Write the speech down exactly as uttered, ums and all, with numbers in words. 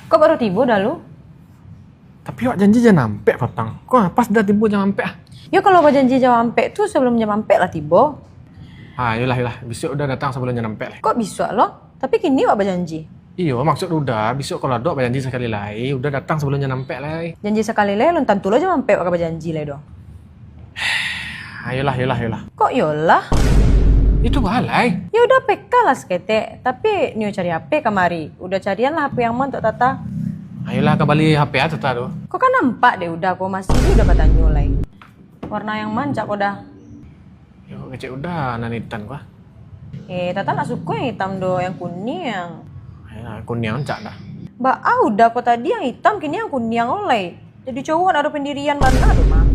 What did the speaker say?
Kok baru tibo dah lu? Tapi awak janji jam ampek patang. Kok pas dah tibo jam ampek ah? Yo, kalau bajanji jam ampek tu, sabalum jam ampek lah tibo. Ha, iyolah, iyolah. Bisuak Uda datang sabalum jam ampek lai. Kok bisuak lo? Tapi kini awak bajanji. Iyo, maksud Uda, bisuak kalau ado bajanji sakali lai, Uda datang sabalum jam ampek lai. Janji sakali lai, alun tantu lo jam ampek awak ka bajanji lai doh. Ayolah, ayolah, ayolah. Kok iyolah? Itu baa lai. Yo Uda, peka lah saketek. Tapi nio cari H P kamari. Uda carian lah H P yang ma untuak Tata. Ayolah, ka bali H P ah Tata tu. Kok ka nampak dek Uda ko masih Uda batanyo lai. Warna yang ma rancak ko Da? Yo, kecek Uda nan itam ko ah. Eh, Tata ndak suko yang itam doh, yang kuniang. Ayolah, kuniang rancak Da. Baa Uda ko tadi yang itam, kini yang kuniang lo lai. Jadi cowok ndak ado pendirian bana doh mah.